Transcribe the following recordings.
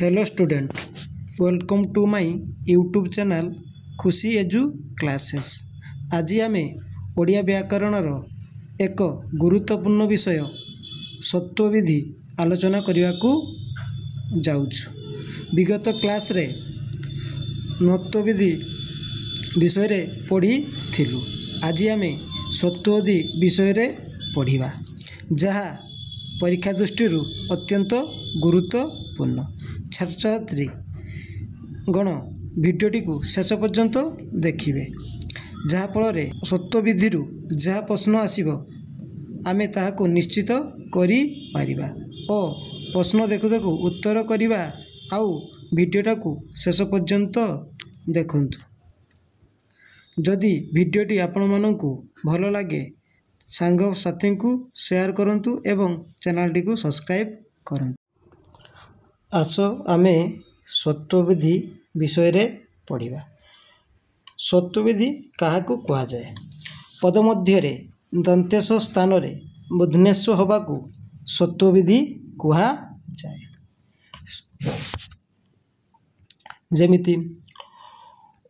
Hello student, welcome to my YouTube channel Khushi Edu Classes. ଆଜି ଆମେ ଓଡ଼ିଆ ବ୍ୟାକରଣର ଏକ ଗୁରୁତ୍ୱପୂର୍ଣ୍ଣ ବିଷୟ ସତ୍ୱବିଧି ଆଲୋଚନା କରିବାକୁ ଯାଉଛୁ। ବିଗତ କ୍ଲାସ୍ରେ ଣତ୍ୱବିଧି ବିଷୟରେ ପଢ଼ିଥିଲୁ। ଆଜି ଆମେ ସତ୍ୱବିଧି ବିଷୟରେ ପଢ଼ିବା, ଯାହା ପରୀକ୍ଷା ଦୃଷ୍ଟିରୁ ଅତ୍ୟନ୍ତ ଗୁରୁତ୍ୱପୂର୍ଣ୍ଣ। ଛାତ୍ରଛାତ୍ରୀ ଗଣ ଭିଡ଼ିଓଟିକୁ ଶେଷ ପର୍ଯ୍ୟନ୍ତ ଦେଖିବେ, ଯାହାଫଳରେ ସତ୍ୱବିଧିରୁ ଯାହା ପ୍ରଶ୍ନ ଆସିବ ଆମେ ତାହାକୁ ନିଶ୍ଚିତ କରିପାରିବା ଓ ପ୍ରଶ୍ନ ଦେଖୁ ଦେଖୁ ଉତ୍ତର କରିବା। ଆଉ ଭିଡ଼ିଓଟାକୁ ଶେଷ ପର୍ଯ୍ୟନ୍ତ ଦେଖନ୍ତୁ। ଯଦି ଭିଡ଼ିଓଟି ଆପଣମାନଙ୍କୁ ଭଲ ଲାଗେ, ସାଙ୍ଗସାଥୀଙ୍କୁ ସେୟାର କରନ୍ତୁ ଏବଂ ଚ୍ୟାନେଲଟିକୁ ସବସ୍କ୍ରାଇବ୍ କରନ୍ତୁ। ଆସ ଆମେ ସତ୍ୱବିଧି ବିଷୟରେ ପଢ଼ିବା। ସତ୍ୱବିଧି କାହାକୁ କୁହାଯାଏ? ପଦ ମଧ୍ୟରେ ଦନ୍ତେଶ ସ୍ଥାନରେ ମୂର୍ଦ୍ଧନ୍ୟ ହେବାକୁ ସତ୍ୱବିଧି କୁହାଯାଏ। ଯେମିତି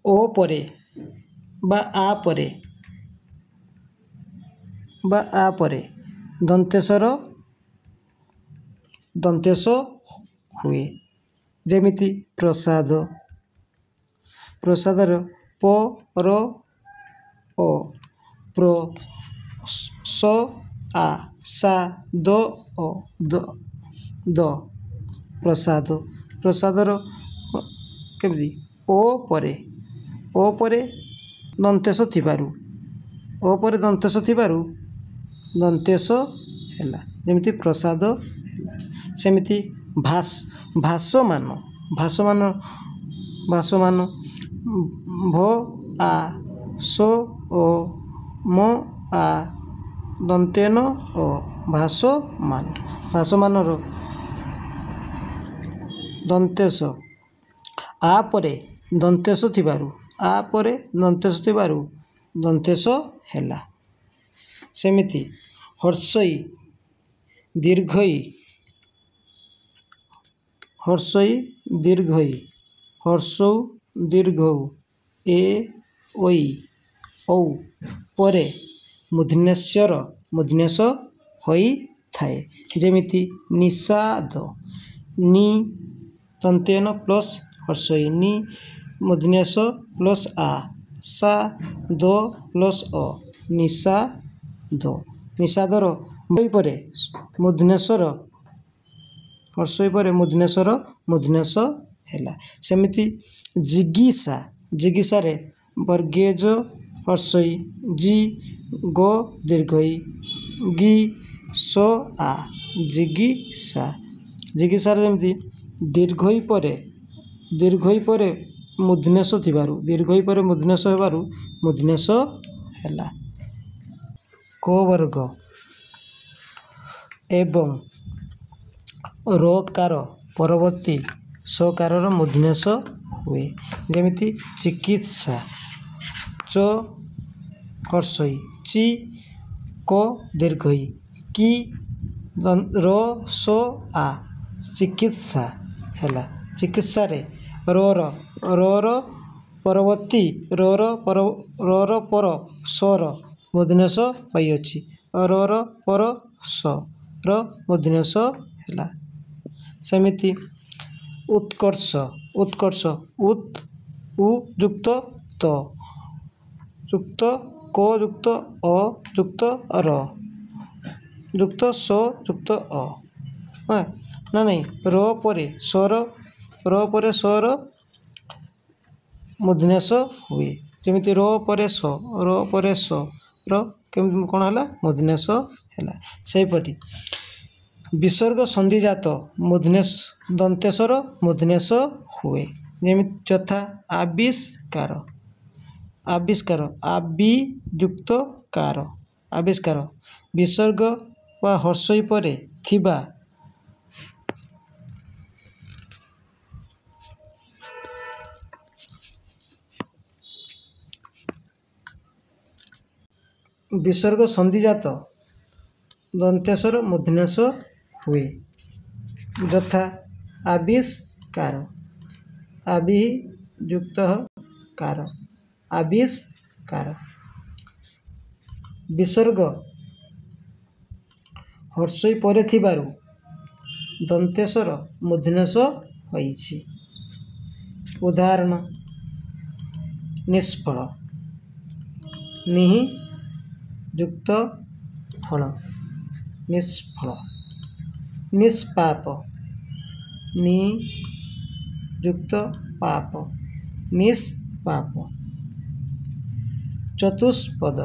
ଓ ପରେ ବା ଆ ପରେ ବା ଆ ପରେ ଦନ୍ତେଶର ଦନ୍ତେଶ ହୁଏ। ଯେମିତି ପ୍ରସାଦ, ପ୍ରସାଦର ପ ର ଅ ପ୍ର ସ ଆ ସା ଦ ଅ ଦ ଦ ପ୍ରସାଦ। ପ୍ରସାଦର କେମିତି ଓ ପରେ, ଓ ପରେ ଦନ୍ତେଶ ଥିବାରୁ, ଓ ପରେ ଦନ୍ତେଶ ଥିବାରୁ ଦନ୍ତେଶ ହେଲା, ଯେମିତି ପ୍ରସାଦ ହେଲା। ସେମିତି ଭାସ ଭାସମାନ, ଭାସମାନ, ଭାସମାନ ଭ ଆ ସ ଓ ମ ଆ ଦନ୍ତେନ ଓ ଭାସମାନ। ଭାସମାନର ଦନ୍ତେଶ ଆ ପରେ ଦନ୍ତେଶ ଥିବାରୁ, ଆ ପରେ ଦନ୍ତେଶ ଥିବାରୁ ଦନ୍ତେଶ ହେଲା। ସେମିତି ହର୍ଷଇ ଦୀର୍ଘଇ, ହର୍ଷଇ ଦୀର୍ଘଇ, ହର୍ଷଉ ଦୀର୍ଘଉ ଏ ଐ ଔ ପରେ ମୂର୍ଦ୍ଧନ୍ୟର ମୂର୍ଦ୍ଧନ୍ୟ ହୋଇଥାଏ। ଯେମିତି ନିଷାଦ, ନି ଦନ୍ତେନ ପ୍ଲସ୍ ହର୍ଷଇ, ନି ମୂର୍ଦ୍ଧନ୍ୟ ପ୍ଲସ୍ ଆ ସା ଦ ପ୍ଲସ୍ ଅ, ନିଷାଦ। ନିଷାଦର ପରେ ମୂର୍ଦ୍ଧନ୍ୟର ହର୍ଷଇ ପରେ ମୂର୍ଦ୍ଧନ୍ୟର ମୂର୍ଦ୍ଧନ୍ୟ ହେଲା। ସେମିତି ଜିଗିସା, ଜିଗିସାରେ ବର୍ଗେଜ ହର୍ଷଇ ଜି ଗ ଦୀର୍ଘଇ ଗି ସ ଆ, ଜିଗିସା। ଜିଗିସାରେ ଯେମିତି ଦୀର୍ଘଇ ପରେ, ଦୀର୍ଘଇ ପରେ ମୂର୍ଦ୍ଧନ୍ୟ ଥିବାରୁ, ଦୀର୍ଘଇ ପରେ ମୂର୍ଦ୍ଧନ୍ୟ ହେବାରୁ ମୂର୍ଦ୍ଧନ୍ୟ ହେଲା। କ ବର୍ଗ ଏବଂ ରକାର ପରବର୍ତ୍ତୀ ସକାରର ମୂର୍ଦ୍ଧନ୍ୟ ହୁଏ। ଯେମିତି ଚିକିତ୍ସା, ଚ ହର୍ଷଇ ଚି କ ଦୀର୍ଘଇ କି ର ସ ଆ, ଚିକିତ୍ସା ହେଲା। ଚିକିତ୍ସାରେ ରର, ରର ପରବର୍ତ୍ତୀ ରର ପର, ରର ପର ସର ମୂର୍ଦ୍ଧନ୍ୟ ହୋଇଅଛି, ରର ପର ସ ର ମୂର୍ଦ୍ଧନ୍ୟ ହେଲା। ସେମିତି ଉତ୍କର୍ଷ, ଉତ୍କର୍ଷ ଉତ୍ ଉ ଯୁକ୍ତ ତ ଯୁକ୍ତ କ ଯୁକ୍ତ ଅ ଯୁକ୍ତ ର ଯୁକ୍ତ ସ ଯୁକ୍ତ ଅ, ନା ନାଇଁ ର ପରେ ସର, ର ପରେ ସର ମୂର୍ଦ୍ଧନ୍ୟ ହୁଏ। ଯେମିତି ର ପରେ ସ, ର ପରେ ସ ର କେମିତି କ'ଣ ହେଲା? ମୂର୍ଦ୍ଧନ୍ୟ ହେଲା। ସେହିପରି ବିସର୍ଗ ସନ୍ଧିଜାତ ମୂର୍ଦ୍ଧନ୍ୟ ଦନ୍ତେଶର ମୂର୍ଦ୍ଧନ୍ୟ ହୁଏ। ଯେମିତି ଯଥା ଆବିଷ୍କାର, ଆବିଷ୍କାର ଆବି ଯୁକ୍ତ କାର, ଆବିଷ୍କାର ବିସର୍ଗ ବା ହର୍ଷଇ ପରେ ଥିବା ବିସର୍ଗ ସନ୍ଧିଜାତ ଦନ୍ତେଶର ମୂର୍ଦ୍ଧନ୍ୟ ହୁଏ। ଯଥା ଆବିଷ୍କାର। କାର, ଆବି ଯୁକ୍ତ କାର, ଆବିଷ୍କାର। ବିସର୍ଗ ହର୍ଷଇ ପରେ ଥିବାରୁ ଦନ୍ତେଶର ମୂର୍ଦ୍ଧନ୍ୟ ହୋଇଛି। ଉଦାହରଣ ନିଷ୍ଫଳ, ନିଃ ଯୁକ୍ତ ଫଳ, ନିଷ୍ଫଳ। ନିଷ୍ପାପ, ନି ଯୁକ୍ତ ପାପ, ନିଷ୍ପାପ। ଚତୁଷ୍ପଦ,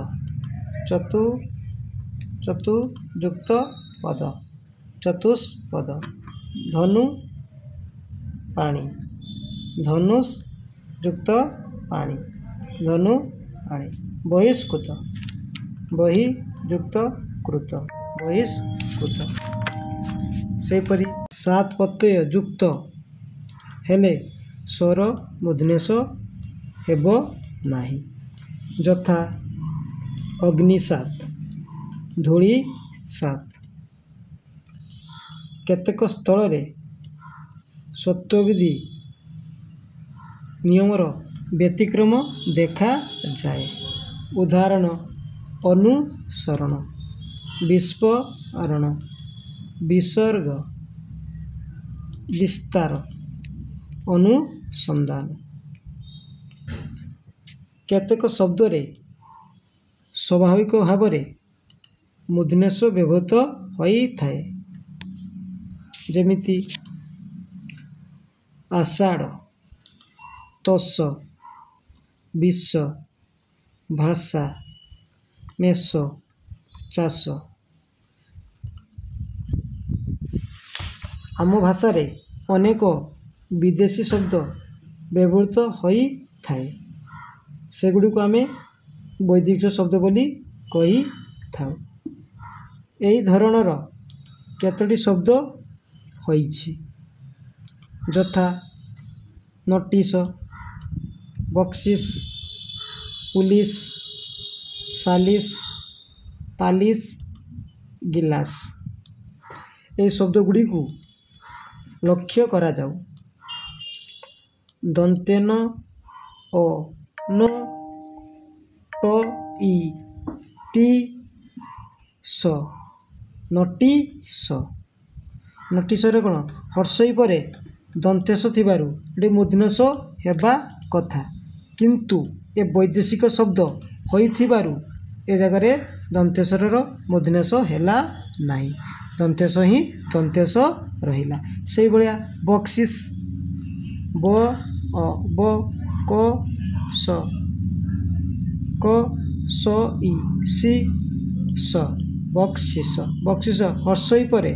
ଚତୁ ଚତୁ ଯୁକ୍ତ ପଦ, ଚତୁଷ୍ପଦ। ଧନୁ ପାଣି, ଧନୁଷ୍ ଯୁକ୍ତ ପାଣି, ଧନୁ ପାଣି। ବହିଷ୍କୃତ, ବହି ଯୁକ୍ତ କୃତ, ବହିଷ୍କୃତ। ସେହିପରି ସାତ ପ୍ରତ୍ୟୟ ଯୁକ୍ତ ହେଲେ ସ୍ୱର ମୂର୍ଦ୍ଧନ୍ୟ ହେବ ନାହିଁ। ଯଥା ଅଗ୍ନିସାତ, ଧୂଳିସାତ। କେତେକ ସ୍ଥଳରେ ସ୍ୱତ୍ତ୍ୱବିଧି ନିୟମର ବ୍ୟତିକ୍ରମ ଦେଖାଯାଏ। ଉଦାହରଣ ଅନୁସରଣ, ବିସ୍ଫୋରଣ, ବିସର୍ଗ, ବିସ୍ତାର, ଅନୁସନ୍ଧାନ। କେତେକ ଶବ୍ଦରେ ସ୍ୱାଭାବିକ ଭାବରେ ମୂର୍ଦ୍ଧନ୍ୟ ବ୍ୟବହୃତ ହୋଇଥାଏ। ଯେମିତି ଆଷାଢ଼, ତୋଷ, ବିଷ, ଭାଷା, ମେଷ, ଚାଷ। ଆମ ଭାଷାରେ ଅନେକ ବିଦେଶୀ ଶବ୍ଦ ବ୍ୟବହୃତ ହୋଇଥାଏ। ସେଗୁଡ଼ିକୁ ଆମେ ବୈଦେଶିକ ଶବ୍ଦ ବୋଲି କହିଥାଉ। ଏହି ଧରଣର କେତୋଟି ଶବ୍ଦ ହୋଇଛି, ଯଥା ନୋଟିସ, ବକ୍ସିସ୍, ପୁଲିସ, ସାଲିସ, ପାଲିସ, ଗିଲାସ। ଏହି ଶବ୍ଦ ଗୁଡ଼ିକୁ ଲକ୍ଷ୍ୟ କରାଯାଉ। ଦନ୍ତେନ ଓ ନ ଟ ଇ ଟି ସ, ନୋଟିସ। ନୋଟିସରେ କ'ଣ ହର୍ଷଇ ପରେ ଦନ୍ତେଶ ଥିବାରୁ ଏଠି ମୂର୍ଦ୍ଧନ୍ୟ ହେବା କଥା, କିନ୍ତୁ ଏ ବୈଦେଶିକ ଶବ୍ଦ ହୋଇଥିବାରୁ ଏ ଜାଗାରେ ଦନ୍ତେଶ୍ୱରର ମୂର୍ଦ୍ଧନ୍ୟ ହେଲା ନାହିଁ, ଦନ୍ତେଶ ହିଁ ଦନ୍ତେଶ ରହିଲା। ସେଇଭଳିଆ ବକ୍ସିସ୍, ବ ଅ ବ କ ସ କ ସ ଇ ସି ସ, ବକ୍ସିସ। ବକ୍ସିସ ହର୍ଷଇ ପରେ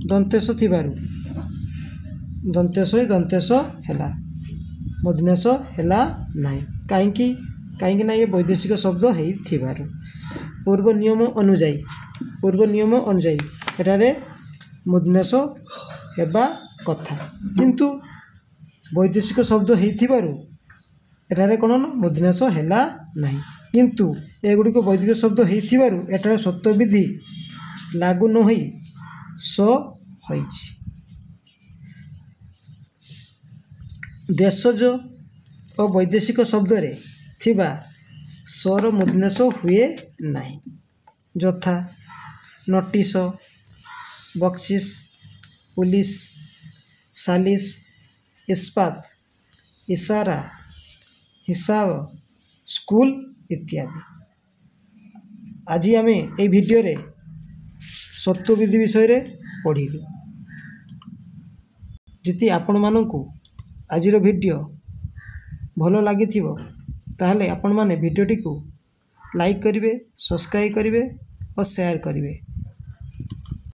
ଦନ୍ତେଶ ଥିବାରୁ ଦନ୍ତେଶ ହିଁ ଦନ୍ତେଶ ହେଲା, ମୂର୍ଦ୍ଧନ୍ୟ ହେଲା ନାହିଁ। କାହିଁକି? କାହିଁକି ନା ଇଏ ବୈଦେଶିକ ଶବ୍ଦ ହେଇଥିବାରୁ। ପୂର୍ବ ନିୟମ ଅନୁଯାୟୀ, ପୂର୍ବ ନିୟମ ଅନୁଯାୟୀ ଏଠାରେ ମୂର୍ଦ୍ଧନ୍ୟ ହେବା କଥା, କିନ୍ତୁ ବୈଦେଶିକ ଶବ୍ଦ ହେଇଥିବାରୁ ଏଠାରେ କ'ଣ ନା ମୂର୍ଦ୍ଧନ୍ୟ ହେଲା ନାହିଁ। କିନ୍ତୁ ଏଗୁଡ଼ିକ ବୈଦିକ ଶବ୍ଦ ହେଇଥିବାରୁ ଏଠାରେ ସ୍ୱତ୍ତ୍ୱବିଧି ଲାଗୁ ନ ହୋଇ ସ ହୋଇଛି। ଦେଶଜ ଓ ବୈଦେଶିକ ଶବ୍ଦରେ ଥିବା ସ୍ୱର ମୂର୍ଦ୍ଧନ୍ୟ ହୁଏ ନାହିଁ। ଯଥା ନୋଟିସ, ବକ୍ସିସ୍, ପୁଲିସ, ସାଲିସ, ଇସ୍ପାତ, ଇସାରା, ହିସାବ, ସ୍କୁଲ ଇତ୍ୟାଦି। ଆଜି ଆମେ ଏଇ ଭିଡ଼ିଓରେ ସ୍ୱତ୍ତ୍ୱବିଧି ବିଷୟରେ ପଢ଼ିଲୁ। ଯଦି ଆପଣମାନଙ୍କୁ ଆଜିର ଭିଡ଼ିଓ ଭଲ ଲାଗିଥିବ, ତାହେଲେ ଆପଣମାନେ ଭିଡ଼ିଓଟିକୁ ଲାଇକ୍ କରିବେ, ସବସ୍କ୍ରାଇବ୍ କରିବେ ଓ ସେୟାର କରିବେ।